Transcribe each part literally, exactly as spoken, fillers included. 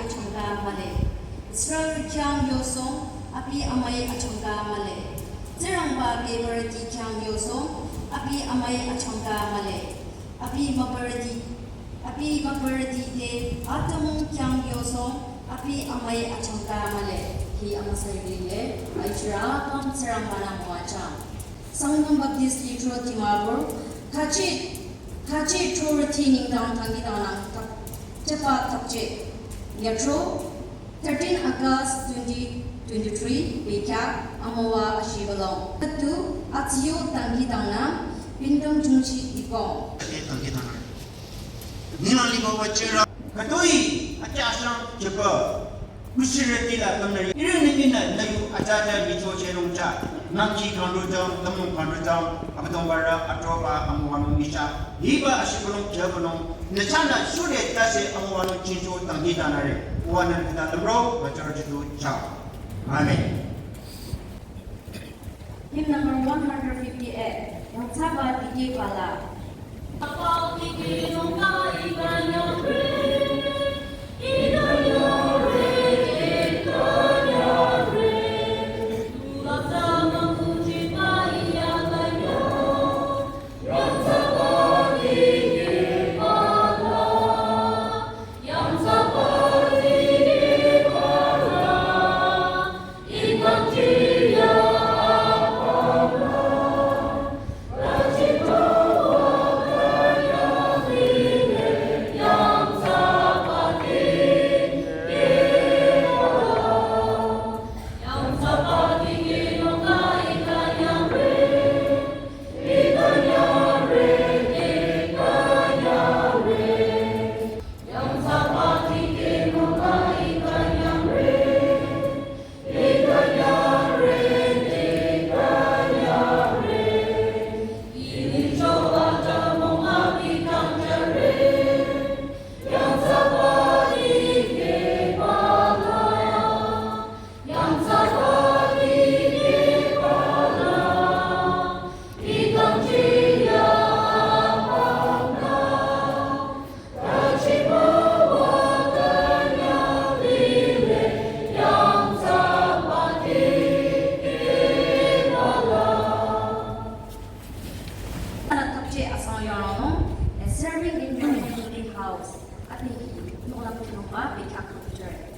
achangka male. Israel khyang yosong, abi amai achangka male. Tsingrangba bebürüti khyang yosong, abi amai achangka male. Abi mübürüti, abi mübürüti te atümung khyang yosong, abi amai achangka male. Hi amüsa lile, aichira kam Tsingrangba nü müwajüng. Sangtam Baptist Lithro Dimapur, khachi, khachi throrethi nengdang dangkhidangnang thap, thapcheh. Nyüthro, thirteen August twenty twenty-three, bekhyah, amüwa ashibülung. Khüdu, atsiyo dangkhidangnang, bindang jungshi dikong. Dangkhidangnang. Nina liba wachira. Khütoi, ati ashang jeba. Kushirati la kamnari. Irin ningina nayu ajaja nicho cherongcha. Namchi kangdojang, tamung kangdojang, Abüdongbarü, atroba, amüwanung nisha. Hiba ashibülung jebülung. Nachana shure tase amüwanung chincho dangkhidangnare. Uwanan kita lemro, bachar jitu chao. Amen. Hymn number one hundred fifty-eight. Yangthsaba dikehba la. Ana thapcheh asang yonung, a serving in the community house. Ati hi, nungla puchungba, bekhyah kuchare.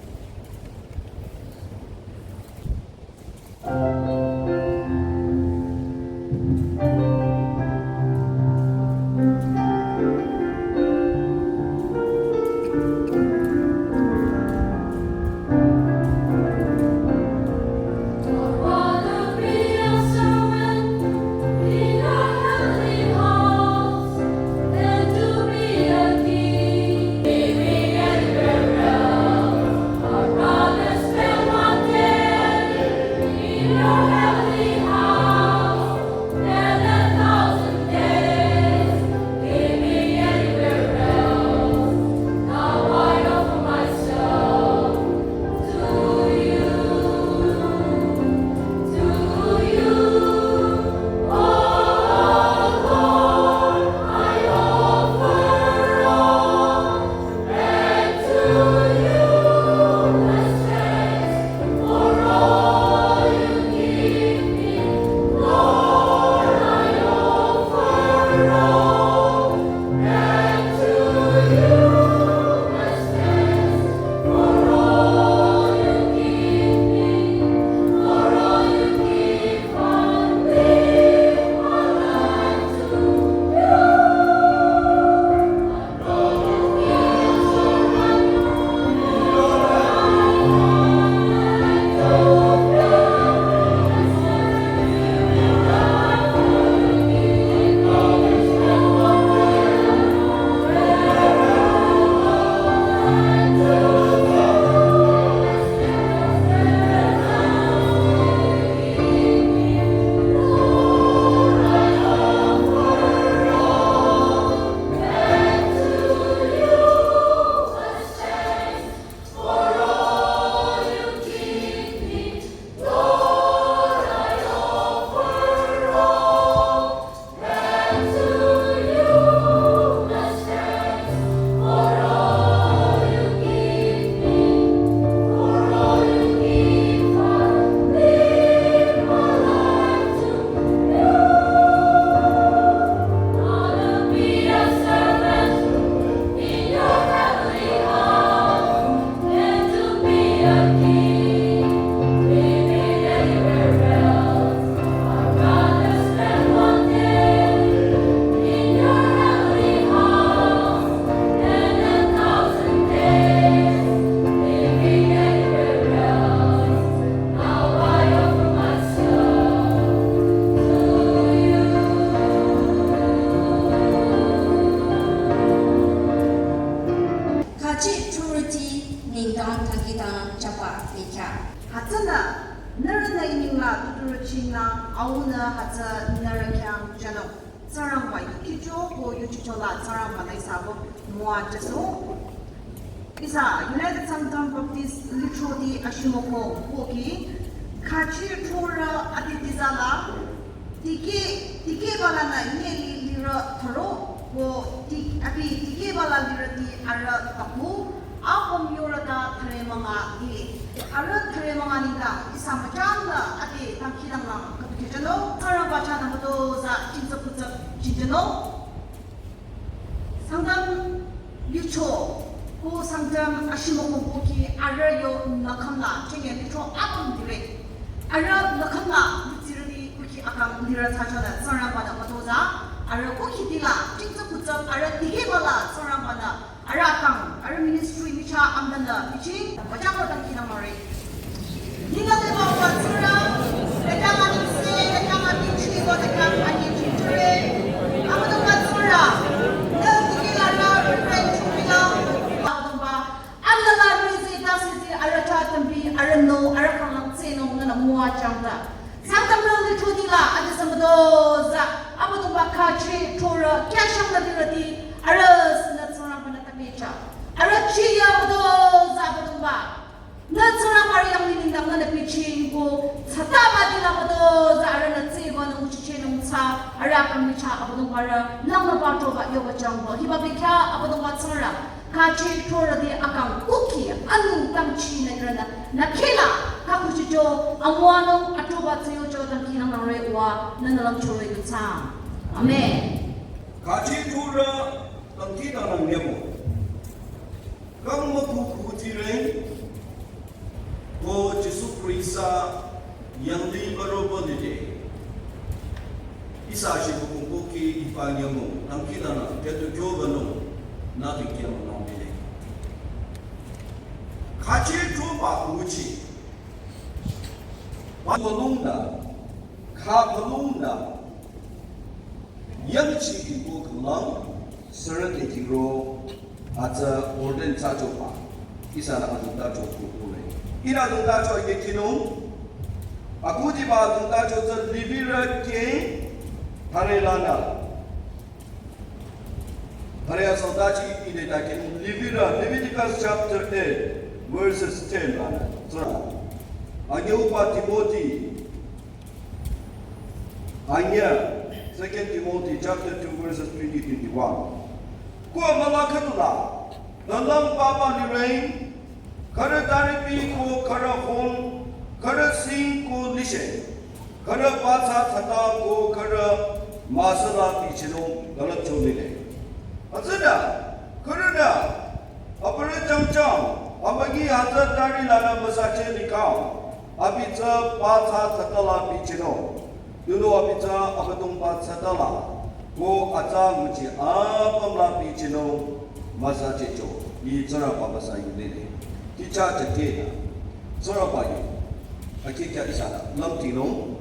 Khachi thurüti nengdang thakidang chaba bekhyah. Hütsünü nührünü I nengla tuturü chingnü aunü hütsü nührü khyang jünung. Tsingrangba yukicho ko yuchichola Tsingrangba-nü ihsa mübü müwajüsoh. Ihsa United Sangtam Baptist Lithroti Ashimoko koki khachi thurü adi tizala Tiki, tiki bala nü nyeli lirü tharo, ko ti-, abi tiki bala lirüti arüh apu, apüm yorüta thare manga lile. Arüh thare manga nengdang ihsa müchangnü adi tangki danglang kapi kejano, Tsingrangba chahnü mütozah jingtsü kutsü jingjano. Sangtam yucho, ko Sangtam Ashimoko koki arüh yo nükhamla, chenye litro apüm dire. Arüh nükhamla, litsirüti koki akang lirü thsachonü Tsingrangba-nü mütozah, arüh koki tila, jingtsü kutsü arüh tiki bala Tsingrangba-nü, arüh akang, arüh ministry michah amdanü, bichi, müchangnü tangki danglang re. Ninglang de ba wa Tsingrang, de khyang anengse, de khyang anengchi, ko de khyang anengchi chure. Abüdongba Tsingrang, nü tiki larü, Reverend Chumila. Abüdongba, amnala rizi, dasiti, arüh ta tambi, arüh no, arüh kanglang tsenung, nünü müwajüngta. Sangtam rang lithrotila, adi sü mütozah, Abüdongba khachi thurü, khyashang nü dirüti, arüh sünü Tsingrangba-nü tapicha. Arüh chiya mütozah, Abüdongba. Nü Tsingrangba arüh yanglih nengdang nünü biching ko, tsataba tila mütozah arühnü tseba nü nguchichehnung tsü, arüh akang michah Abüdongba arüh, langnü ba choba yoba jangba, hiba bekhyah Abüdongba Tsingrang, khachi thurüti akang kuki, anung tangchinü ihrünü, nü khehla, khakuchicho, amüwanung, achoba tsiyocho tangki danglang re wa, nünü lang chore du tsang. Amen. Khachi thurü, tangki danglang nyübo. Kang müku kutireng, ko Jisu Khrista yanglih müroba lide. Ihsa shibükuh koki ipa nyümong, tangki danglang, ketu kyobanung, nü tiki amünung lide. Khachi thurüba kuchi. Ba balung da, kha balung da. Yangchi ibu kümlang, sürü tiro, atsa ordain thsachoba, ihsanü adungtacho kukure. Ihnü adungtacho yekinung, akhudiba adungtacho tsü Levirü keh, thare lanü. Thare asang dachi ine dakinung, Levirü, Leviticus chapter eight, verses ten lanü. Tsü, anyüba Timothy, Anyüh, Second Timothy chapter two verses twenty, twenty-one. Ko amüla khüdula, dalang papa lireng, khürü taripi ko khürü hon, khürü sing ko lishe, khürü patsa thata ko khürü masala pichinung dalang chonile. Hütsüta, khürünü, aparü changchang, amünyi hütsü tari lanü müsache likang, abi tsü patsa thata la pichinung. Tunüo abi tsü Abüdongba thsatala, ko atsa nguchi apüm la pichinung müsachecho, ih Tsingrangba müsa yulile. Ticha chakena, Tsingrangba yu, akikya ihsanü, lamtinung.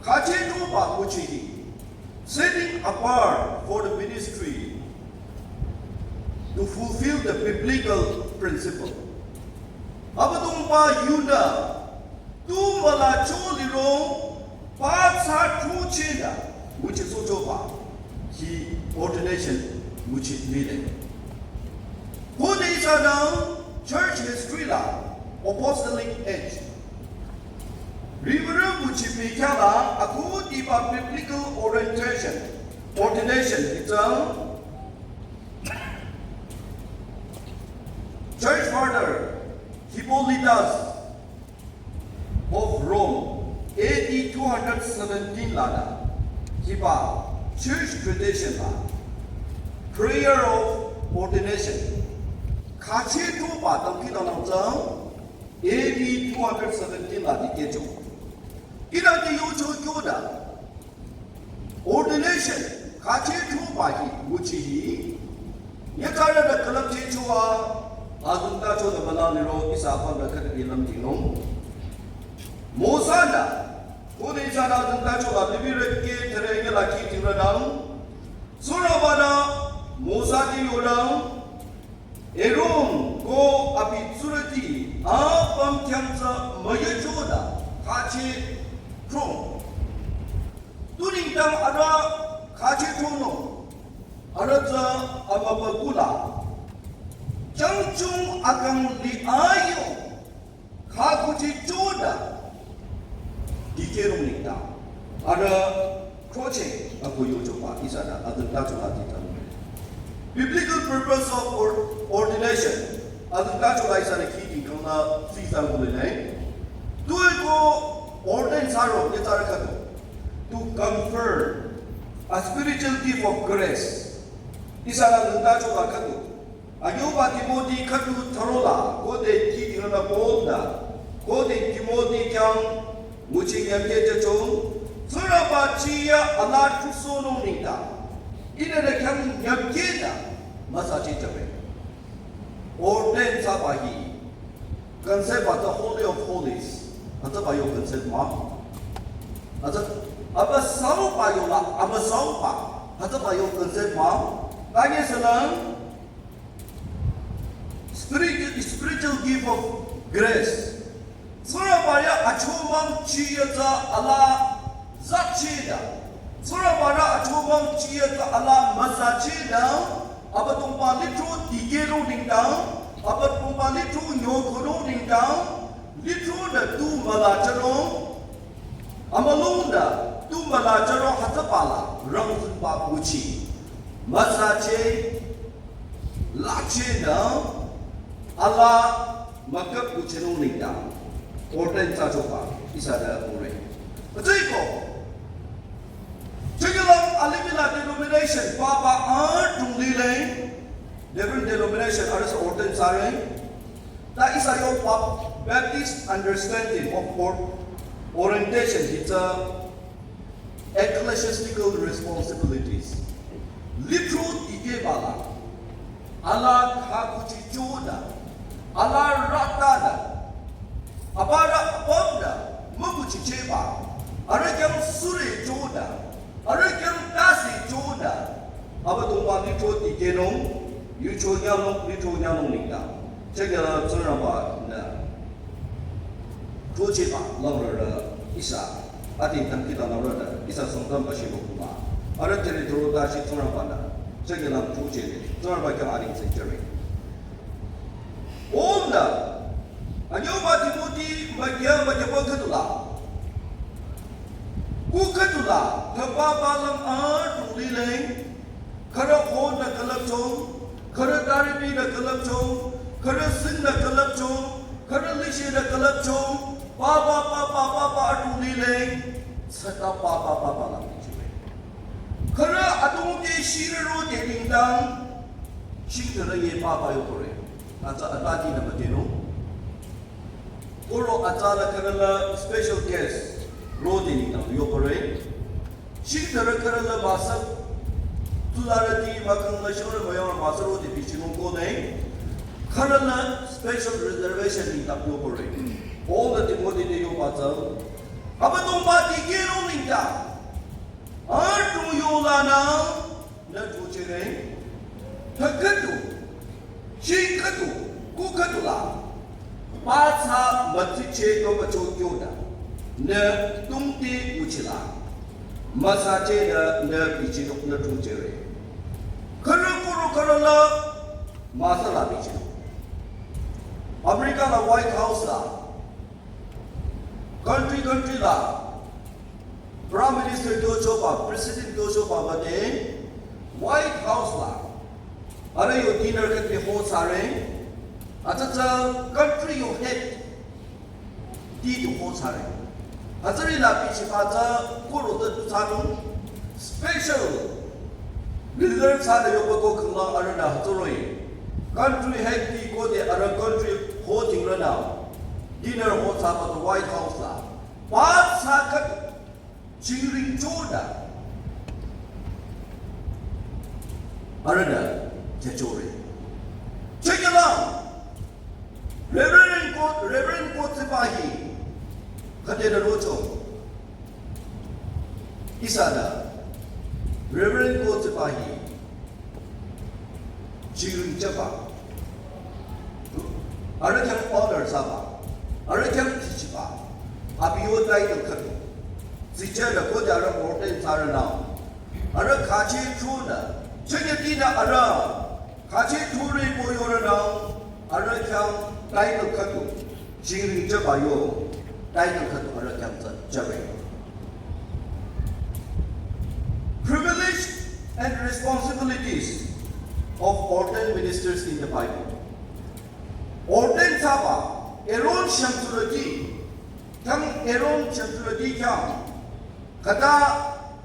Khachi thurüba kuchi hi, setting apart for the ministry to fulfill the biblical principle. Abüdongba yunü, tu mülacho liro, patsa thruchena, nguchisohchoba, hi ordination, nguchi lile. Khode ihsanü church history la, apostolic age. Reverend nguchi bekhyah la, akhudiba biblical orientation, ordination, it's a church father, Hippolytus, of Rome, A D two hundred seventeen lanü, hiba Jewish tradition la, prayer of ordination, khachi thurüba tangki danglang tsang, A D two hundred seventeen la dikehcho. Ihnü te yocho kyoda. Ordination, khache throba hi, nguchi hi. Nyitsarü da külüpchehcho a, azengtacho da müla liro ihsa apüm da khüta bilam dinung. Mosa da, khode ihsa da azengtacho la Levirü kih thüre nyila kih tirü nang. Tsingrangba-nü Mosa te yonang, Aaron ko abi tsurüti apüm khyang tsü müyuchoda khache thro. Tu nengdang arüh khache thronung, arüh tsü amübükuh la, changchung akang li ayo, khakuchi choda, dikehrung nengdang, arüh throcheh ako yochoba ihsanü azengtacho la ditan. Biblical purpose of or-, ordination, azengtacho la ihsanü kih dingkang la sisang kulenai. Tuepü ordain thsaro, nyitsarü khüdu. To confer a spiritual gift of grace. Ihsanü azengtacho la khüdu. Anyüba Timothy khüdu thürola, khode kih dingrünü Paul-nü, khode Timothy khyang nguchi nyamkeh jücho, Tsingrangba chiya ala thrusohnung nengdang, ihnü nü khyang nyamkeh nü, müsacheh jübe. Ordain thsaba hi, concept ba tsü Holy of Holies, hütsüba yo concept mah. Hütsü, amüsauba yola, amüsauba, hütsüba yo concept mah. Tanye sünang, Spirit, spiritual gift of grace. Tsingrangba ya achomang chiya tsü ala zacheda. Tsingrangba ya achomang chiya tsü ala müsacheda. Abüdongba lithro dikehrung nengdang. Abüdongba lithro nyokhunung nengdang. Lithro nü tu müla jüro. Amülung nü tu müla jüro hütsüba la rangzüba nguchi. Müsacheh, lacheh nü, ala müküp nguchinung nengdang. Ordain thsachoba, ihsa da ure. Hütsüeko, chünyelang alimih la denomination, papa adrong lile, different denomination, arüh sü ordain thsare. Ta ihsa yo Bap-, Baptist understanding of or-, orientation, it's a ecclesiastical responsibilities. Lithro dikehba la, ala khakuchi choda, ala rata da, abürü apüm da, münguchichehba, arüh khyang sure choda, arüh khyang tase choda, Abüdongba lithro dikehnung, yucho nyanung, lithro nyanung nengdang. Chünye la Tsingrangba-nü throchehba langrorü ihsa, ati dangkhidangnangrü nü ihsa Sangtamba shibo kuma. Arüh territory ta shi Tsingrangba-nü, chünye la throchehde, Tsingrangba khyang anengse jüre. Paul-nü, anyüba Timothy mükyü mükyüba khüdula. Kuh khüdula, thüpapa lang adrong lile, khürü hon nü külüpcho, khürü taripi nü külüpcho, khürü sing nü külüpcho, khürü lishi nü külüpcho, papa, papa, papa adrong lile, sata papa, papa lang lile. Khürü adrong te shirü rode nengdang, shingdürü ye papa yokore. Atsa atati nü müdhenung. Koro atsa la khürü la special guest rode nengdang yokore. Shingdürü khürü la müsa, tularüti mükang la shorü müyang müsa rode bichinung kone. Khürü la special reservation nengdang yokore. Paul-nü Timothy te yoba tsü. Abüdongba dikehrung nengdang. Adrong yolanü nü throchehre, thü khüdu, shing khüdu, kuh khüdula, pathsa mütsicheh to mücho kyonü, nü tungti nguchila, müsacheh nü, nü bichinung nü throchehre. Khürü koro khürü la, müsa la bichinung. America la White House la, country country la, Prime Minister kyochoba, President kyochoba bade, White House la, arüh yo dinner khüti host thsare, atsa tsü country yo head ti du host thsare. Hütsüri la bichiba tsü koro tsü tu thsanung, special reserve thsade yoba ko khanglang arühnü hütsüroh-i. Country head ti khode arüh country ho tingrünü. dinner hall thsaba tu White House la, pathsa khüdu, chingring choda, arühnü chachore. Check it out. Reverend Kot, Reverend Kot Sipahi, khüde de rocho. Ihsanü Reverend Kot Sipahi, chingring chaba, arüh khyang order thsaba, arüh khyang teachingba, abi yo title khüdu. Teacher de khode arüh ordain thsarünang, arüh khache chunü, chenyedinü arüh khache churi ko yorünang, arüh khyang title khüdu, chingring chaba yo title khüdu arüh khyang thsa chabe. Privilege and responsibilities of ordained ministers in the Bible. Ordain thsaba, Aaron shümtsurüti, khyang Aaron shümtsurüti khyang, khüta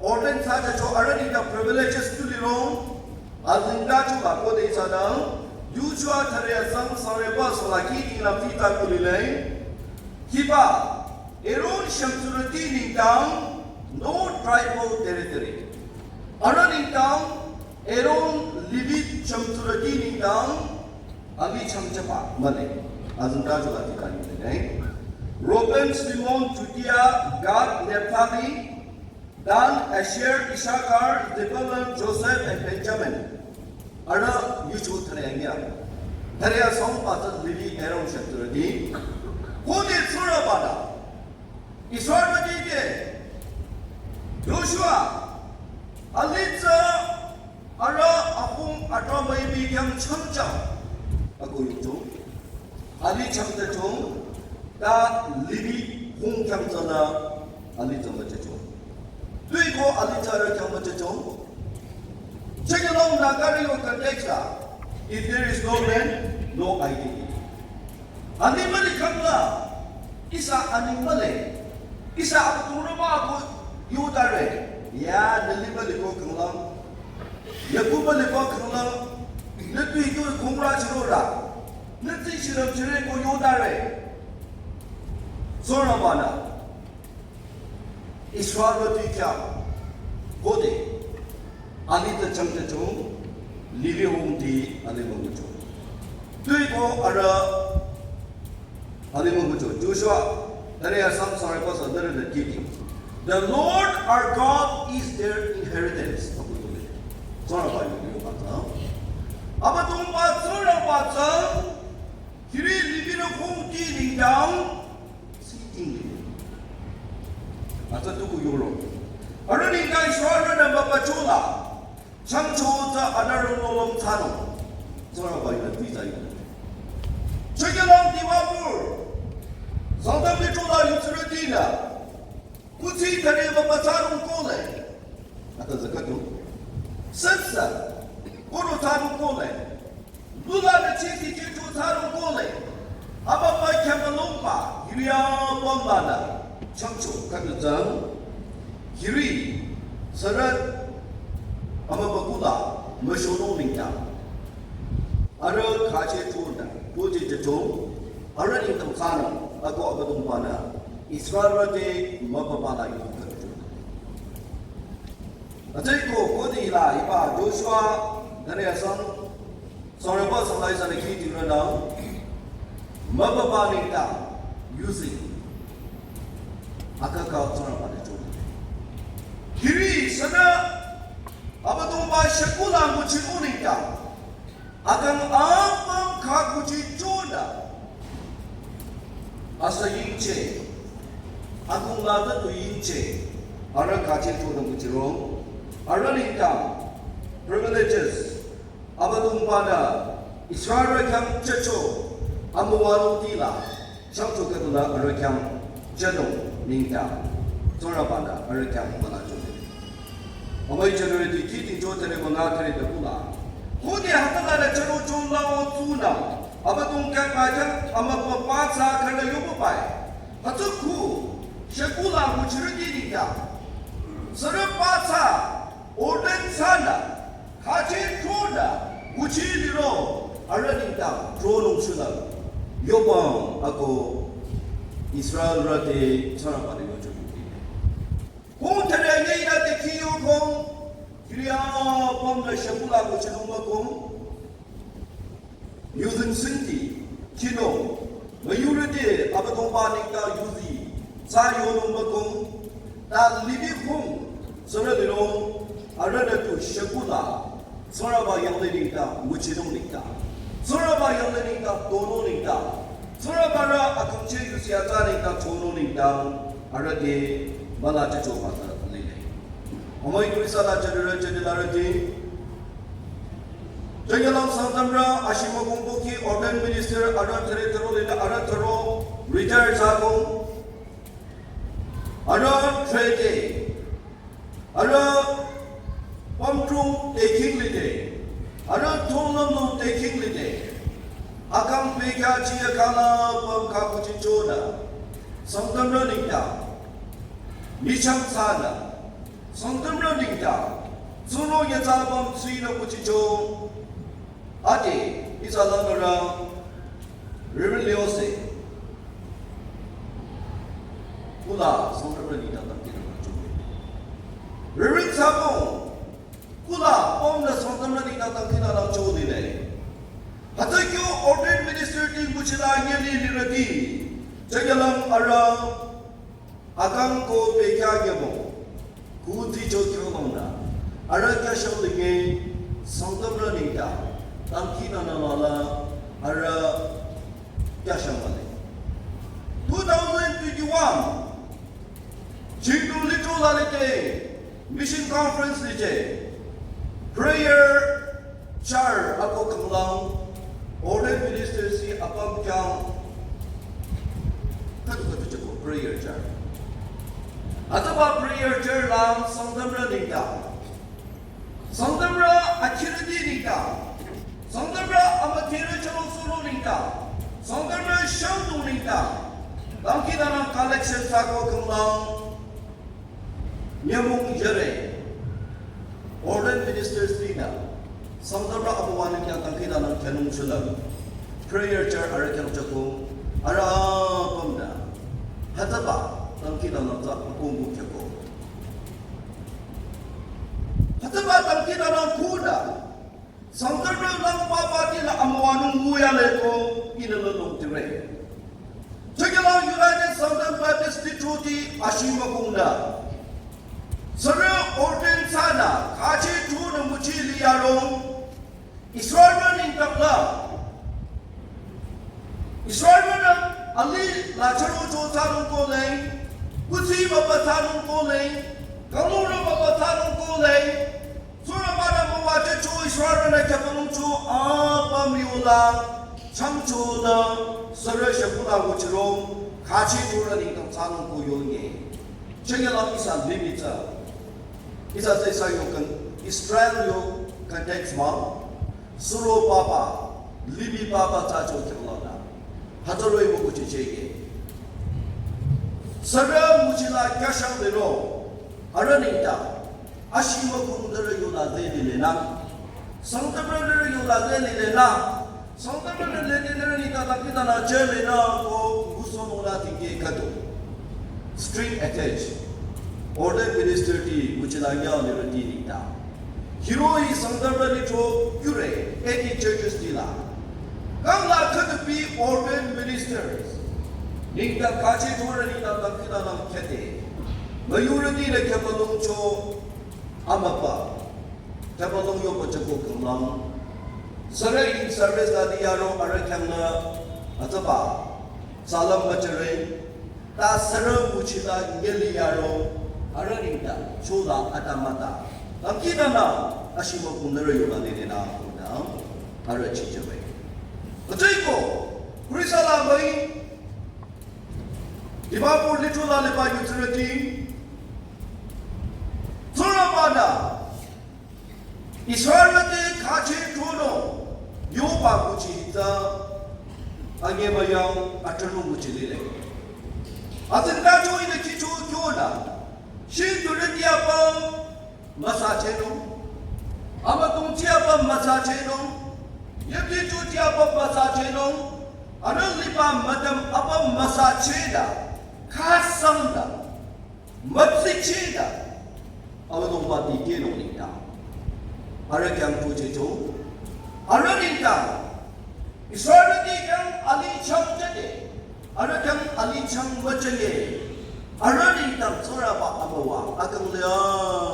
ordain thsajacho arüh nengdang privileges tu lirong, azingda chuba khode ihsanü, Joshua thüre asang sangreba salaki inglap tita kulile, hiba, Aaron shümtsurüti nengdang, no tribal territory. Arüh nengdang, Aaron Levi shümtsurüti nengdang, alih changchaba, mühle. Azingda chuba tita kulile. Reuben, Simeon, Judea, Gad, Naphtali, Dan, Asher, Issachar, Zebulun, Joseph, and Benjamin. Arüh yucho thüre angya. Thüre asang patsa Levi Aaron shümtsurüti. Khode tsurübanü, Israelrüti te, Joshua, alih tsü arüh ahung atrah müipi khyang changcha. Ako yucho. Alih changchachong, ta Levi hung khyang tsünü, alih tsü müchachong. Tui ko alih tsü arüh khyang müchachong. Check along Nagarü yo context la, if there is no land, no identity. Ani mühle khangla, ihsa ani mühle, ihsa abu tungrüba ko yodare, ya, nü li mühle ko khangla, nü ku mühle ko khangla, nü tui tu khungrü chürorü, nü tsi shirap chüre ko yodare. Tsurübanü, Israelrüti khyang, khode, alih tsü changchachong, Levi hungti alih müngucho. Tui ko arüh alih müngucho. Joshua, thüre asang sangreba sa thüre de kiti. The Lord our God is their inheritance. Abu tule. Tsurüba yu yu patsa. Abüdongba Tsurüba tsü, hiri Levirü hungti nengdang, sitting le. Atsa tuku yoro. Arüh nengdang Israelrünü mübüchola, changcho tsü anarü lolong thsanung. Tsurüba yu na tuiza yu. Chükelang Dimapur, Sangtam lichola yutsurütinü, kuthsi thüre mübüthsanung kohle. Ata zakatu. Sensor, koro thsanung kohle. Lula nü chisi chitu thsanung kohle. Ababa khyamülongba, hiri abamba nü, changcho, khüdu tsang, hiri, sürü, amübükuh la, müshonung nengdang. Arüh khache chonü, kuje jachong, arüh nengdang thsanung, ako Abüdongbanü, Israelrü te mübübala yu khüdu. Atsai ko, khode la, hiba, Joshua, thüre asang, sangreba salai sanü kiti rünü, mübüba nengdang, yusi, aka ka Tsurüba te cho. Hiri sünü, Abüdongba shekula nguchi u nengdang, akang apüm kha nguchi chonü, asa yingcheh, akung la tu yingcheh, arüh khache chonü nguchirong, arüh nengdang, privileges, Abüdongbanü Israelrü khyang chehcho, amüwanung tila, changcho khüdula arüh khyang chehnung nengdang, Tsurübanü arüh khyang müla chonü. Amüi January ti kiti cho thüre münga thüre dükula. Khode hütsüla nü chehro chonla o tsunü, Abüdongba khyang, amübüba tsü khürü yoba bai. Hütsü khu, shekula nguchirüti nengdang, sürüba tsü, ordain thsanü, khache chonü, nguchi liro, arüh nengdang, tronung shula, yobang ako, Israelrü te Tsingrangba te yocho. Kong tare nge ina te kiyo kong, kiriya pom na shakula ko chinung ba kong. Yuzeng senti, kino, majority Abüdongba nengdang yuzi, sa yonung ba kong, ta libi kong, sara lirong, arüh nü tu shakula, Tsingrangba yanglih nengdang, nguchinung nengdang. Tsingrangba yanglih nengdang, tonung nengdang. Tsingrangba rü akangcheh yusi atsa nengdang, tonung nengdang. Arüh te, mala chacho mata lile. Amai Khrista la chadera chadela rüti. Chanyülang Sangtamrü, ashima kongboki, ordained minister, arüh thüre thüro lile, arüh thüro, retire thsako. Arüh trade. Arüh pamtrung teking lide. Arüh tongnam nung teking lide. Akang pekya chiya kala pam kakuchi choda. Sangtamrü nengdang. Michang tsada. Sangtamrü nengdang. Tsuno yatsa pam tsui na kuchi cho. Ade, ihsa langarü, Reverend Leose, kula Sangtamrü nengdang tangkina nangcho. Reverend Sabo, kula pom na Sangtamrü nengdang tangkina nangcho lile. Hütsü kyo ordained minister ti nguchila nyeli lirüti, chanyülang arüh, akang ko pekya nyemo, kuzi cho kyo nongna, arüh kya shang linge, Sangtamrü nengdang, tangkina nangla, arüh kya shang male. Two thousand twenty-one, Chingdu litro la lite, mission conference lite, prayer chair ako khanglang, ordained minister si apam kyang, katu katu chako prayer chair. Ataba prayer chair lang Sangtamrü nengdang. Sangtamrü akhirüti nengdang. Sangtamrü amütirü chalong suro nengdang. Sangtamrü shangdong nengdang. Tangkina nang collection thsako khanglang. Nyümong jüre. Ordained ministers nengdang. Sangtamrü abuwa nengdang tangkina nang kyanung shula. Prayer chair arüh kyanung chako. Arüh pamda. Hütsüba tangkina nang tsü akongbu kyako. Hütsüba tangkina nang kuda. Sangtamrü lang papa tila amüwanung nguya leko ina lelong tire. Chanyülang United Sangtam Baptist Litro ti ashima kongda. Sürü ordain thsanü, khachi thunü nguchi liyarong. Israelrü nengdang la. Israelrünü alih la charo cho thsanung ko le, kuthsi baba thsanung ko le, kanglungrü baba thsanung ko le, Tsingrangba nü müwajücho Israelrünü khyüpalung cho apüm yola, changcho nü, sürü shakula nguchirong, khachi thurü nengdang thsanung ko yonye. Chanyülang ihsa limih tsü. Ihsa tsü ihsa yo kan Israel yo context mah. Suro papa, limih papa tsü cho khyanglang nü. Hütsü roh-i mükuchi cheke. Sürü nguchila kyashang lero. Arüh nengdang. Ashima kongdara yola de lile nü. Sangtamrü yola de lile nü. Sangtamrü lede nü nita lakita na chairman nü ko ngusohnung la tikeh khüdu. String attached. Ordained minister ti nguchila nya lirüti nita. Hiroh-i Sangtamrü litro yure, eighty churches tila. Kang la khüdu pi ordained ministers. Nita khachi thurü nita lakita na khete. Majority nü khyüpalung cho amüpa. Khyüpalung yoba chako khanglang. Sürü in service la liyarong arüh khyang nü hütsüba. Salam bachare. Ta sürü nguchila nge liyarong. Arüh nengdang. Chola atamata. Tangkina nü. Ashima kongdara yola lile nü kongdang. Arüh chichabe. Hütsüeko. Khrista la mai. Dimapur litro la liba yutsürüti. Tsingrangba nü. Israelrü te khachi thunü yoba nguchi hita anyemüyang atünung nguchi lile. Atsingda cho ina kicho kyonü. Shi yurüti apüm müsachenung. Amütongchi apüm müsachenung. Yeptichochi apüm müsachenung. Arüh liba müdüm apüm müsa müsacheda, khasangda, mütsicheda, Abüdongba dikehnung nengdang arüh khyang tuchicho, arüh nengdang Israelrüti khyang alichang jüde, arüh khyang alichang müjünge, arüh nengdang Tsingrangba amüwa akang le,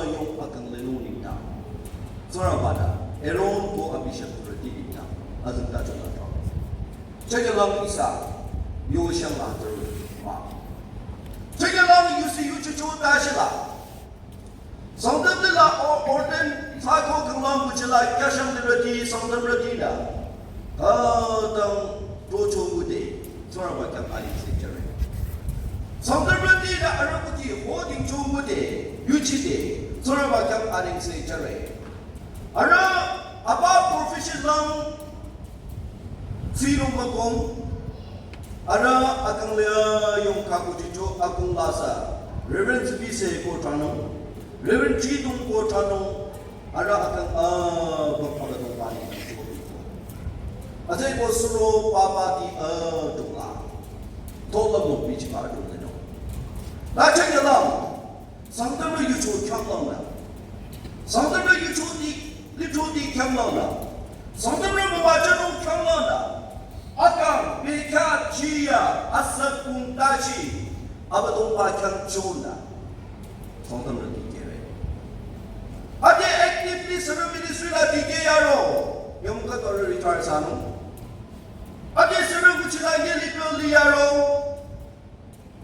ayung akang lenung nengdang Tsingrangba-nü Aaron ko abi shepurüti nengdang azengtacho la tro. Chünyelang ihsa yushang la tro mah. Chünyelang yusi yuchicho tashila Sangtam lila o-, ordain thsako khanglang kuchila kyashang lirüti Sangtamrütinü khütang tocho ngude, Tsingrangba khyang alingse jüre. Sangtamrütinü arüh kuti hodingcho ngude, yuchide, Tsingrangba khyang alingse jüre. Arüh apa profession lang tsinung mükong, arüh akang le, ayung khakuchicho akung lasa, Reverend Zibise ko thranung, Reverend Chidung ko thranung, arüh akang, ah, bapagado pani ko. Atsai ko suro papa ti, ah, dungla. Tola mo bichi ba dungla no. Na chünyelang, Sangtamrü yucho khyanglangnü. Sangtamrü yucho di, lithro di khyanglangnü. Sangtamrü mübüchanung khyanglangnü. Akang, bekhyah, chiya, asat kung tashi, Abüdongba khyang chonü. Sangtamrü dikehre. Ade actively sürü ministry la dikeh yaro. Yamukha tore retire sanung. Ade sürü kuchila yeli peli yaro.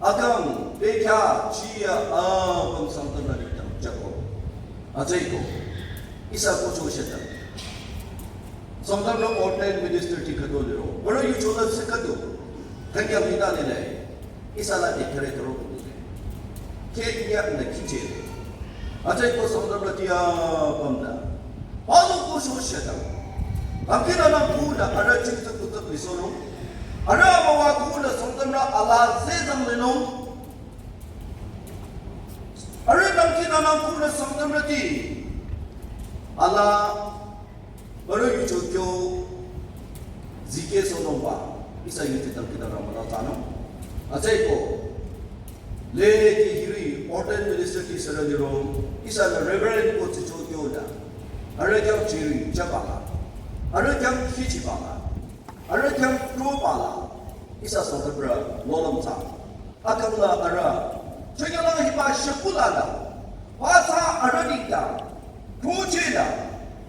Akang, bekhyah, chiya, apüm Sangtamrü nengdang jüko. Atsai ko. Ihsa ko cho sheta. Sangtamrü ordained minister ti khüdu liro. Bürü yucho la se khüdu. Kanyang hita lile. Ihsa la de kere kero ko lile. Ke inya na kiche. Atsai ko Sangtamrüti apümnü. Palu ko sho shetang. Dangkhidangnang kuhnü arüh chingtsü kutsü lisohnung. Arüh amüwa kuhnü Sangtamrü ala zezang lenung. Arüh dangkhidangnang kuhnü Sangtamrüti ala bürü yucho kyo zikehsohnungba. Ihsa yuti dangkhidangnang müla tsanung. Atsai ko. Leki hiri ordained minister ti sürü liro, ihsanü Reverend ko tsicho kyonü. Arüh khyang chiri chabala. Arüh khyang khichibala. Arüh khyang throbala. Ihsa Sangtamrü nohlüm tsang. Akang la arüh. Chünyelang hiba shepula la. Pathsa arüh nengdang. Throchehnü,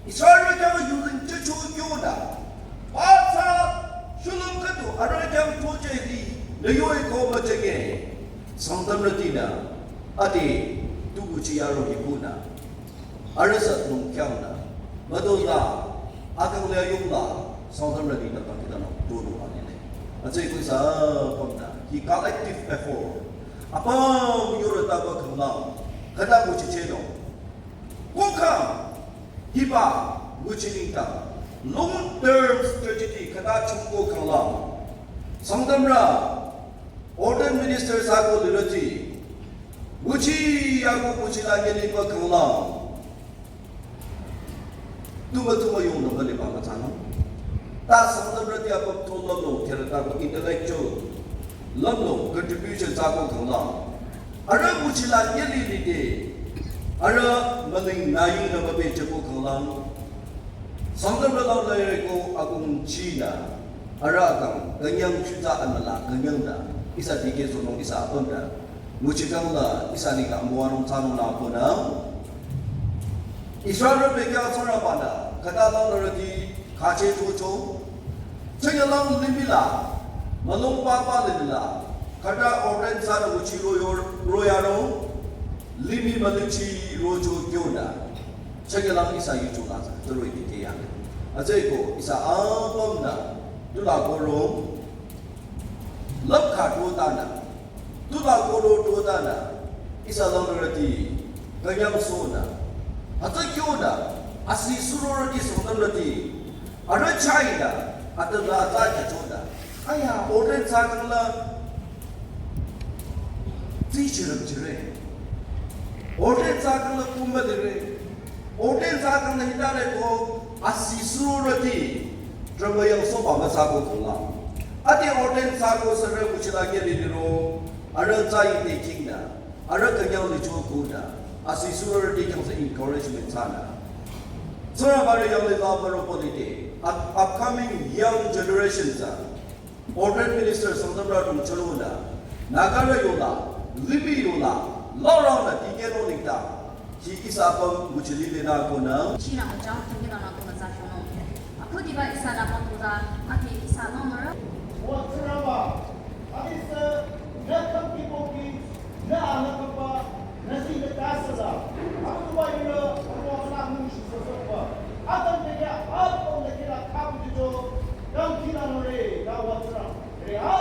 Israelrü khyang yuzeng jücho kyonü, pathsa shulüm khüdu arüh khyang throcheh di, nü yoi ko müjünge, Sangtamrütinü, ade, tukuchi yaro hi kuhnü, arüh sü nung kyangnü, müdonü, akang le yungla, Sangtamrütinü dangkhidangnang donu anile. Atsai ko ihsa apümnü, hi collective effort, apüm yore taba khanglang, khüta kuchichehnung, Kokha, hiba, nguchi nengdang, long term strategy khüta chungko khanglang. Sangtamrü, ordained minister thsako lirüti, nguchi yako nguchila nyeliba khanglang. Tuma tuma yongnung kaliba mütsanung. Ta Sangtamrüti apüm to lümlong, kherüta ko intellectual lümlong contribution thsako khanglang. Arüh nguchila nyeli lide. Arüh müling nayingnü mübejüko khanglang. Sangtamrü lang laire ko akungchinü. Arüh akang künyang shutsa amüla künyangnü. Ihsa dikehsohnung ihsa apümnü. Nguchi kangla ihsa nengdang amüwanung thsanung nü konü. Israelrü bekhyah Tsingrangba-nü, khüta langnürüti khache tocho. Chünyelang limih la, mülung papa limih la, khüta ordain thsanü nguchi royo, royaro, limih mülichi rocho kyonü. Chünyelang ihsa yucho la, tsuroi dikeh yang. Atsai ko, ihsa apümnü, tula koro, lümkha totanü, tula koro totanü, ihsa langnürüti, künyangsohnü, hütsü kyonü, asi surorüti Sangtamrüti, arüh chahinü, atümla atsa kyachonü. Aya, ordain thsakangla, tsichirüm chire. Ordain thsakangla kumba dire. Ordain thsakangla hitare ko, asi surorüti, drama yangsohba müthsako khanglang. Ade ordain thsako sürü nguchila keri liro, arüh tsü ite kingnü, arüh künyang licho kunü, asi sürü te khyang sü encouragement thsanü. Tsingrangba-nü yanglih la müro polite, up-, upcoming young generation tsü, ordained minister Sangtamrü dong chürünü, Nagarü yola, limih yola, laranü dikehnung nengdang, hi ihsa apüm nguchi lilenü konü. China müchang tingkeh lanü konü tsü shonung. Akhudiba ihsa la pangkoda, ati ihsa la mürü. Wa Tsingrangba, ati sü, nü kang kipoki, nü anü kangba, nü zi nü ta sü la. Akhudiba yurü, akhudiba la mung shi sü sü ba. Adam de ya, apüm de kila kapu de jo, dang kila nore, da wa Tsingrang. Re a